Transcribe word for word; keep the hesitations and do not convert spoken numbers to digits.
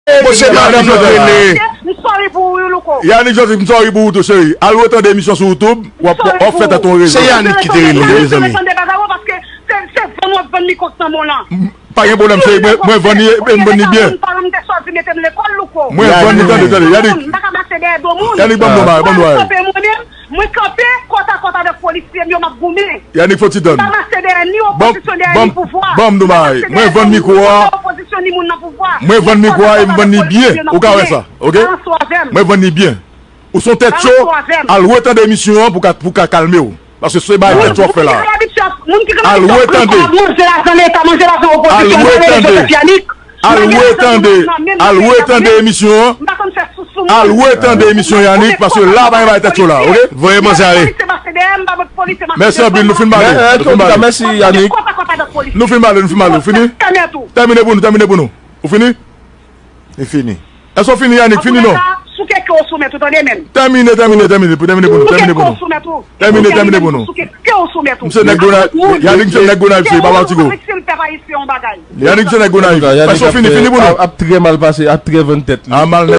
Monchè, madanm nan rele. M sorry pou ou, wi, Louko. Yannick Joseph, m sorry pou ou tou, cheri. Al retande emisyon sou YouTube, w ap, w ap fè tèt ou rezon. Se Yannick ki te rele, mezanmi. Tande bagay ou, paske se, se vann w ap vann mikwo nan men w lan. Pa gen pwoblèm, cheri. Mwen, mwen vann li, e m vann li byen. Paran m te chwazi mete m lekòl, Louko. Mwen vann li, tande, tande, Yannick. M pa ka mache dèyè do moun. Yannick, ban m do mari, ban m do mari. Mwen kanpe mwen menm, mwen kanpe kòtakòt avèk polisye m yo, m ap goumen. Yannick, fò ti tann. M pa mache dèyè ni opozisyon, dèyè ni pouvwa. Ban m do mari. Mwen vann mikwo a. Opozisyon ni moun nan pouvwa. Mwen vann mikwo a e m vann li byen. Ou ka wè sa, oke? Mwen vann li byen. Ou se yon tèt cho, al retande emisyon an pou ka, pou ka kalme w. Paske se bagay tèt cho w ap fè la. Al retande. Al retande. Al retande. Al retande emisyon an. Al retande emisyon Yannick, paske la pa gen bagay tèt cho la, oke? Voye manzè ale. Mèsi anpil, nou fin pale. Nou fin pale. Mèsi, Yannick. Nou fin pale, nou fin pale. Ou fini? Tèmine pou nou, tèmine pou nou. Ou fini? Li fini. Èske w fini, Yannick? Fini non? Souke ke w sou mèt ou, tande menm. Tèmine, tèmine, tèmine, pou tèmine pou nou, tèmine pou nou. Tèmine, tèmine pou nou. Souke ke w sou mèt ou. Misye nèg Gonayiv, Yannick, misye nèg Gonayiv, se pa Matigo. Yannick, misye nèg Gonayiv. Èske w fini, fini pou nou? Ap trè mal pase, ap trè vann tèt li. A mal